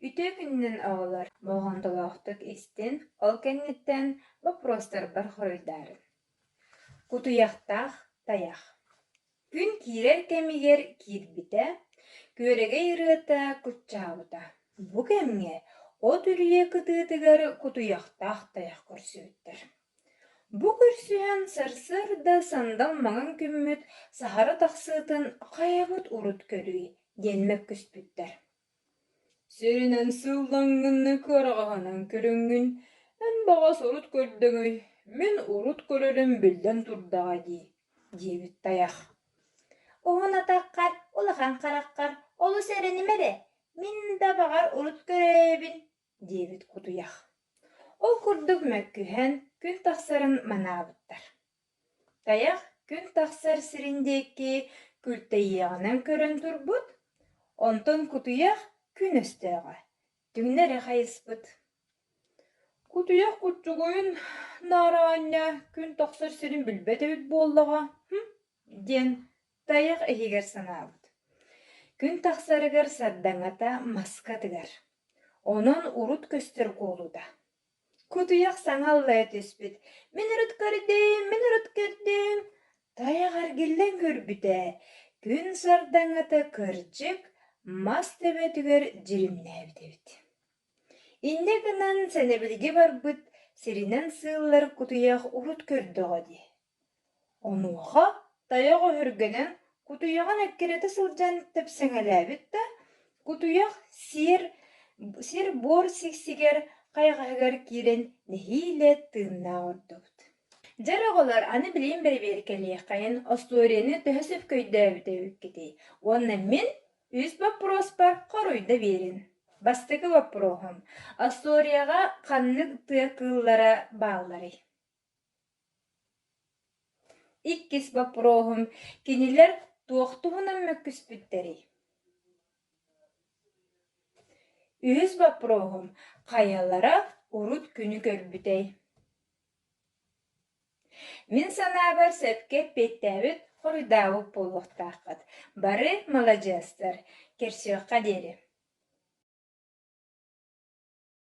Үтүө күнүнэн оҕолор, болҕомтолоохтук истин, ол кэнниттэн боппуруостарбар хоруйдаарын. Кутуйахтаах тайах Күн киирэр кэмигэр киирбитэ, күөрэгэй ырыата куччаабыта. Бу кэмҥэ от үрүйэ кытыытыгар кутуйахтаах тайах көрсүбүттэр. Бу көрсүһэн сарсыарда сандал маҥан күммүт саһара тахсыытын хайабыт урут көрүүй диэн мөккүспүттэр. Сиринэн сыллаҥҥын кыараҕаһынан көрөҥҥүн, эн баҕас урут көрдөҥүй, мин урут көрөрүм биллэн турдаҕа дии, диэбит тайах. Уһун атаххар, улахан хараххар олус эрэнимэ эрэ, мин да баҕар урут көрөөйөбүн диэбит кутуйах. Ол курдук мөккүһэн күн тахсарын манаабыттар. Тайах күн тахсар сирин диэки күлтэйиэҕинэн көрөн турбут, онтон кутуйах күн өстөөҕө, түҥнэри хайыспыт. Кутуйах куччугуйун наараанньа күн тахсар сирин билбэт эбит буоллаҕа, диэн тайах иһигэр санаабыт. Күн тахсарыгар сардаҥата маска тыгар, онон урут көстөр куолута. Кутуйах саҥа аллайа түспүт: «Мин урут көрдүм, мин урут көрдүм!» Тайах эргиллэн көрбүтэ, күн сардаҥата кырдьык мас төбөтүгэр дьиримнээбит эбит. Инньэ гынан сэнэбилгэ барбыт сиринэн сыыллар кутуйах урут көрдөҕө дии. Онуоха тайах өһүргэнэн кутуйаҕын эккирэтэ сылдьан тэпсэҥэлээбит да, кутуйах сиэр сир-буор сиксигэр хайаҕаһыгар киирэн нэһиилэ тыыннаах ордубут. Дьэ эрэ оҕолор, аны билигин бэрэбиэркэлиэххэйин, остуоруйаны төһө сөпкө өйдөөбүт эбиккитий уонна мин үс боппуруоспар хоруйда биэрин. Бастакы боппуруоһум: остуоруйаҕа ханнык тыа кыыллара баалларый? Иккис боппуруоһум: кинилэр туох туһунан мөккүспүттэрий? Үһүс боппуруоһум: хайалара урут күнү көрбүтэй? Мин санаабар сөпкө эппиэттээбит, хоруйдаабыт буолуохтааххыт. Бары маладьыастар, көрсүөххэ диэри.